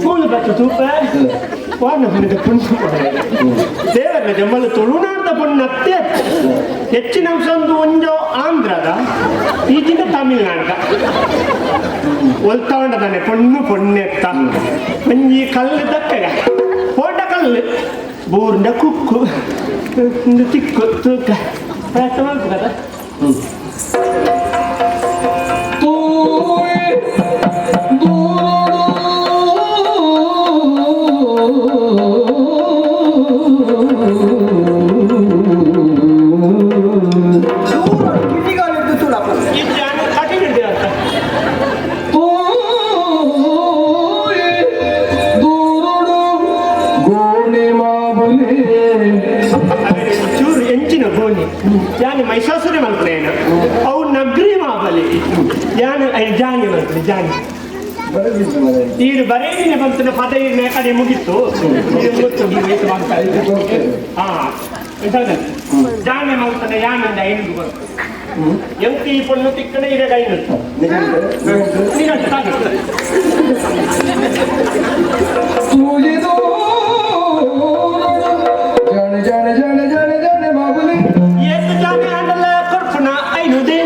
ಮೂಲು ಬತ್ತು ತೂಪ ವಾನ ಪುಣ್ಯದ ಪುಣ್ಯ ದೇವರ ಜಮ್ಮಲು ತುಳುನಾಡ್ದ ಪುಣ್ಣತ್ತೆ ಹೆಚ್ಚಿನ ಅಂಶ ಒಂದು ಒಂಜೋ ಆಂಧ್ರದ ಈಗಿನ ತಮಿಳ್ನಾಡ್ದ ಒಲ್ತಾಂಡದಾನೆ ಪೊಣ್ಣು ಪೊಣ್ಣೆತ್ತ ಒಂಜಿ ಕಲ್ಲು ದಕ್ಕಗ ಪೋಟ ಕಲ್ಲು ಬೂರ್ನ ಕುಕ್ಕು ಒಂದು ತಿಕ್ಕು ತೂಕ ಪ್ರಯತ್ನ ಮಾಡ್ಬೇಕದ. ಚೂರು ಎಂಚಿನ ಗೋಣಿ ಯಾನಿ ಮೈಸಾಸುರಿ ಮಲ್ಪನೇನು ಅವು ನಗ್ರಿ ಮಾಬಲಿ ಯಾನು I ಜಾನಿ ಮಲ್ಪನೆ ಜಾನಿ ಈರು ಬರೇನಿನ ಬಂತನ ಪದ ಇರ್ನ ಕಡೆ ಮುಗಿತ್ತು ಇದು ಗೊತ್ತು ಹಾ ಜಾನೆ ಮಲ್ಪನೆ ಯಾನಂದ ಐನು ಗೊತ್ತು ಎಂತಿ ಈ ಪೊಣ್ಣು ತಿಕ್ಕನೆ ಇರಗ ಐನು ಜಾಣೆ ಜಾಣೆ ಜಾಣೆ ಜಾಣೆ ಮಾಬಲಿ ಏತು ಜಾನೆ ಆಂಡಲ ಕೊರ್ಪುನ ಐನುದೆ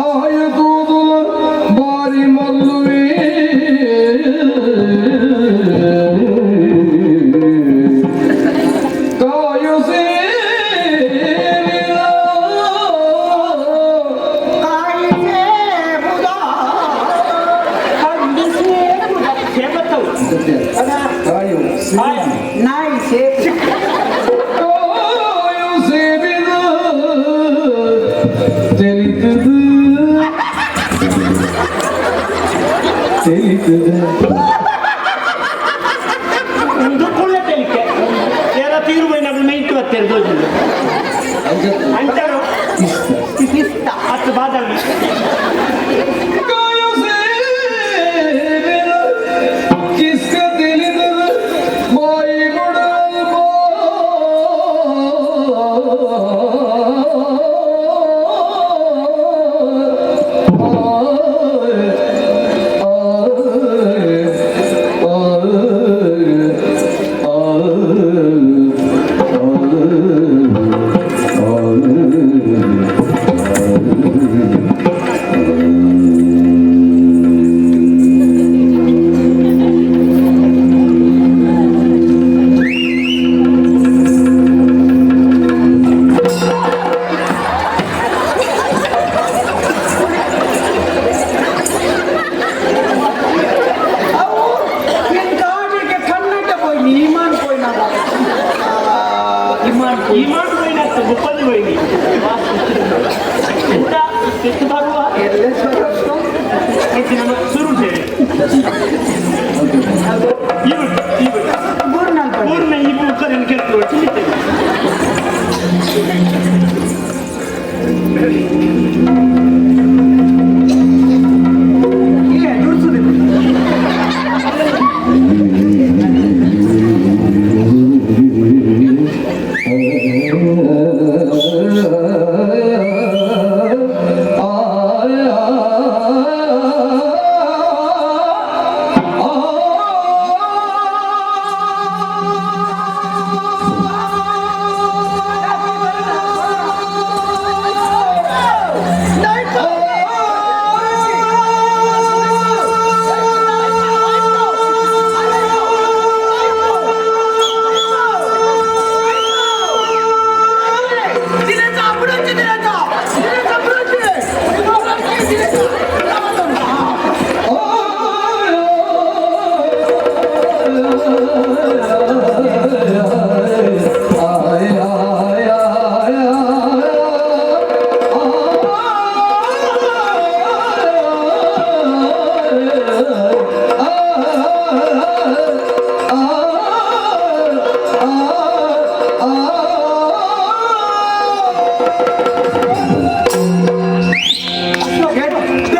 ಆಯ ತೂದುಲ ಬಾರಿ ಮಲ್ಲುವೆ ಕಾಯು ಸೇರಿದ ಕಾಯಿ ಸೇಬುದ ಕಂಡು ಸೇಬುದ ಸೇಬತ್ತವು ಕಾಯು ನಾಯಿ ಸೇಬು ಕಾಯು ಸೇಬಿದ ತಿಳಿತದ ತಿಳಿತದ ಒಂದು ಕುಳ್ಳ ತೆಲಿಕೆ ಏರ ತೀರುವೈ ನಗು ಮೈಂಟು ಬತ್ತೇರು ದೋಜಿಲ್ಲ ಅಂಚಾರು ಇಷ್ಟ ಹತ್ತು ಬಾದಾಮಿ ಕಾಯು ಸೇಬಿದ ಕಿಸ್ಕ ತಿಳಿತದ ಬಾಯಿ ಕೊಡಲ್ ಅವು ನಿನ್ ಕಾಡಿಗೆ ಕನ್ನಡ ಪೋಯಿ ಇಮಾನ್ ಪೋಯಿ ಇಮಾನ್ ಪೋಯಿ ಇಮಾನ್ ಹೋಯ್ನತ್ತು ಮುಪ್ಪದು ಹೋಯ್ನಿ ಎಂತ ಎಷ್ಟು ಬರುವ ನಮ್ಮ ಸುರು ಸೇರಿ ಇವು ಇವು ಗುರುನಾಲ್ ಪಂಡ ಪೂರ್ಣ ಇವು ಕರೆನ್ ಕೆತ್ತು ಚಿಲ್ಲಿತೇವೆ. ಇಲ್ಲ ದುಡ್ಸುದಿಲ್ಲ.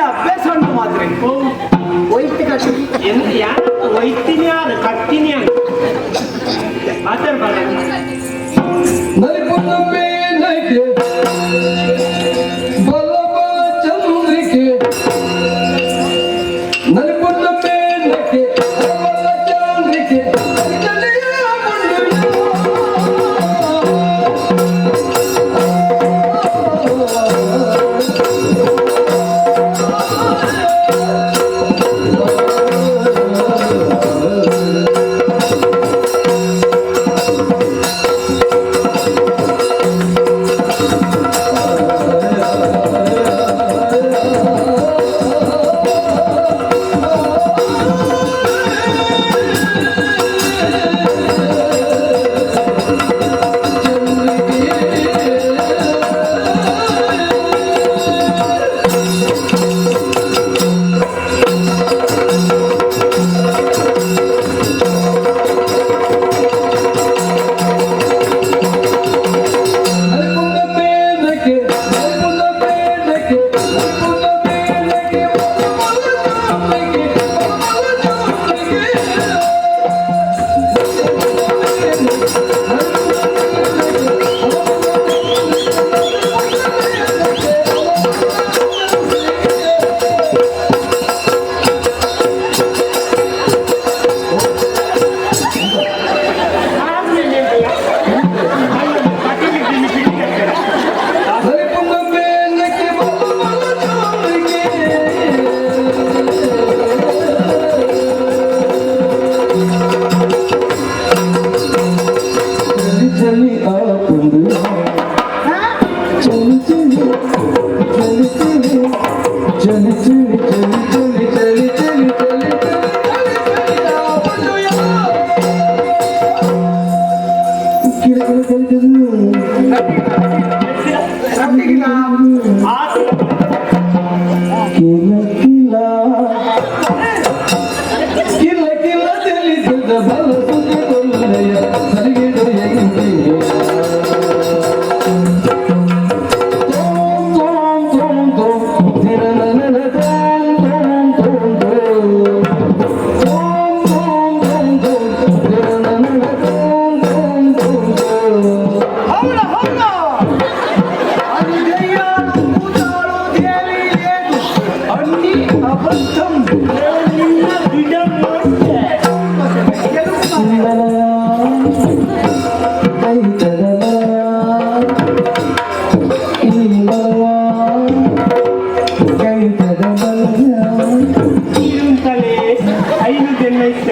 ಅಭ್ಯಾಸ ಉಂಟು ಮಾತ್ರ ಒಯ್ತು ಕಟ್ಟು ಎಂತ ಯಾರು ಒಯ್ತೀನಿ ಯಾರು ಕಟ್ತೀನಿ ಯಾರು ಮಾತಾಡ್ಬಾರ್ದು. ನಲಿಪುನಬೇನಕ್ಕೆ ಬಲಬಲ ಚಂದ್ರಿಕೆ. ಚಳಿ ಚಳಿ ಚಳಿ ಚಳಿ ಚಳಿ ಚಳಿ ಚಳಿ ಚಳಿ ಚಳಿ ಚಳಿ. ಆತ. ಕಿಲ ಕಿಲ ಕಿಲ ಕಿಲ ಚಲಿಸದ ಬಲ ಸುಖ ಕೊಲ್ಲಯ ಸರಿಗಿಡು ಎಂದಿಯ ತೋಂ ತೋಂ ತೋಂ ತೋಂ ತಿರನನನ ತೋಂ ತೋಂ ತೋಂ ತೋಂ ತೋಂ ತೋಂ ತೋಂ ತೋಂ ತಿರನನನ ತೋಂ ತೋಂ ತೋಂ ತೋಂ. ಹೌದ ಹೌದ. అది దెయ్యాలు భూతాలు దేవి లేదు, అన్ని అబద్ధం. ನಿನ್ನ ಬಿಡ ಮೊಟ್ಟೆ. ಈರುಂತಲೆ ಐನು ದೆನ್ನೈತ.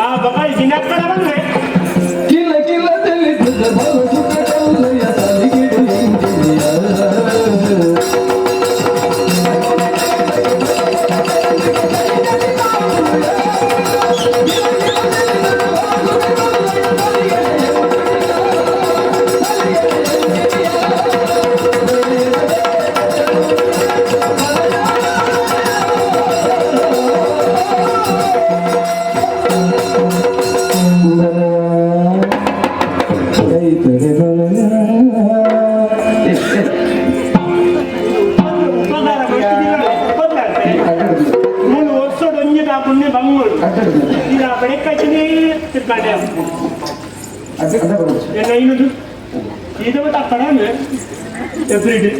ಆ ಬಗ ದಿನಕ್ಕಡ ಬಂದ್ರೆ. ಕಿಲ ಕಿಲ ತಿಳಿಸದ ಬಲ ಸುಖ ಕಲ್ಲಯ ಸಲಿಗಿಡು ಎಂದಿಯ. ಉಪಕಾರ ಮಾಡ್ತಿದ್ದೀರಲ್ಲ, ಉಪಕಾರ. ಮೂರು ವರ್ಷದ ಒಂಜಿ ಪುಣ್ಯ ಬಂಗೋಡು ಈಗ ಬಡೆಕಾಚಿನೇ ತಿರ್ಕಾಂಡೆ. ಎನ್ನ ಐನದು ಇದು ಮತ್ತೆ ಆ ಕಡೆ ಎವ್ರಿ ಡೇ.